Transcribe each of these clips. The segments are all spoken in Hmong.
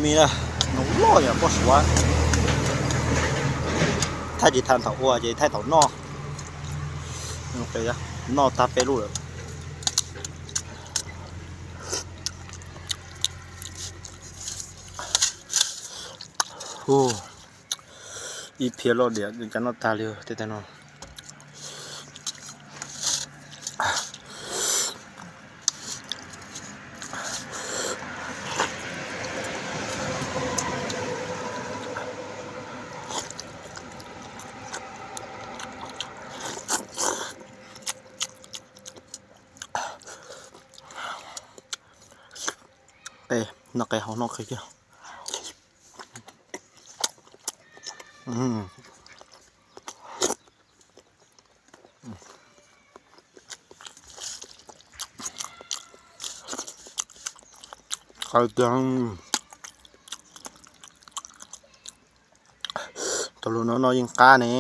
Mi na, noo loj yom, poj suav. Thaij tsis thaij thaum ua ces thaij thaum noj. Noj tag peb lub lawm. Ib phiab loj diam cas noj tag li tej tag no. Qe, noj qe hauv noj qe kiag. Qab tiag. Tus lus no noj yeej qab ne.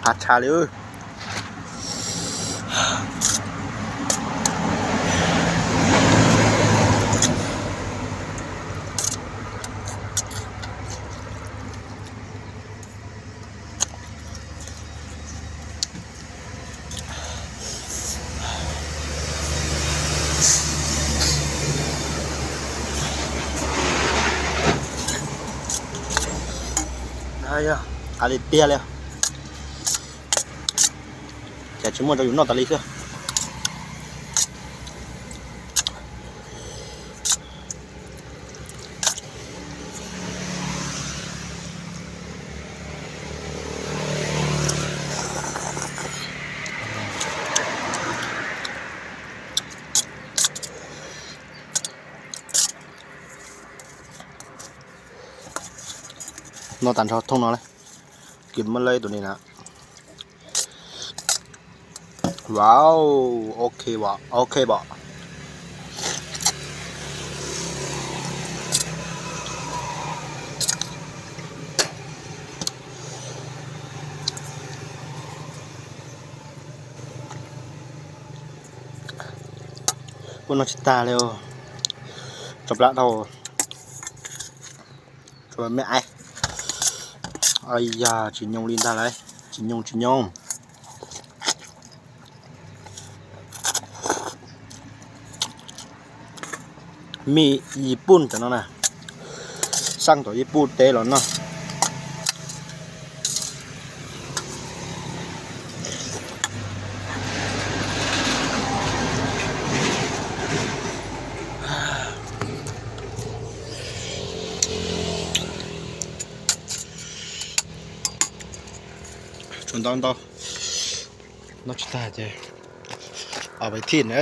Qab tshaj li. Qab li tiag li. Cas tsis muaj rau yus noj tas li xwb. Noj tas nrho thooj no lawm. Kis muab lawb tus ni na. Wow, ok, ok pom. Kuj noj tsis tag li. Tso plab dhau. Tso me ai. Ai ya, tsis nyoo li ntag lauj, tsis nyoo tsis nyoo. Mij Yij Pun cov no na, xaj tom Yij Pun teb los noj. Tshuav ntau ntau, noj tsis tag ces ob peb thib na.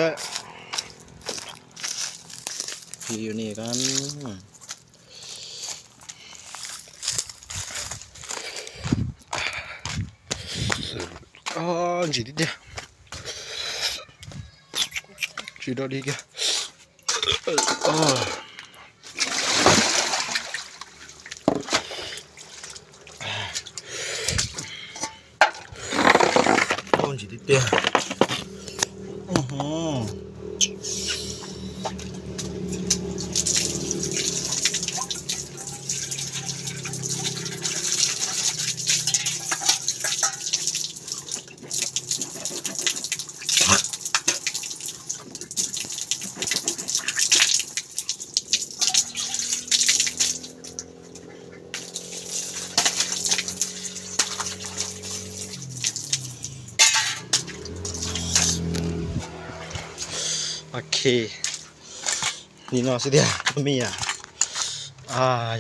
Ntsim tiag tiag, tsis dog dig kiag. Ntsim tiag tiag. Ok, li no xwb tiag me yom.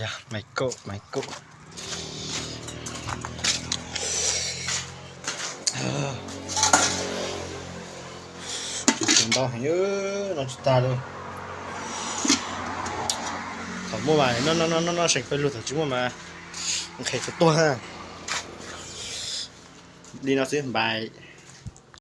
Yog mais kaum mais kaum. Tau heev, noj tsis tag li. Thaum muaj mas noj noj noj noj seem pawg lug, thaum tsis muaj mas nqhis tsis tuag. Li no xwb npais.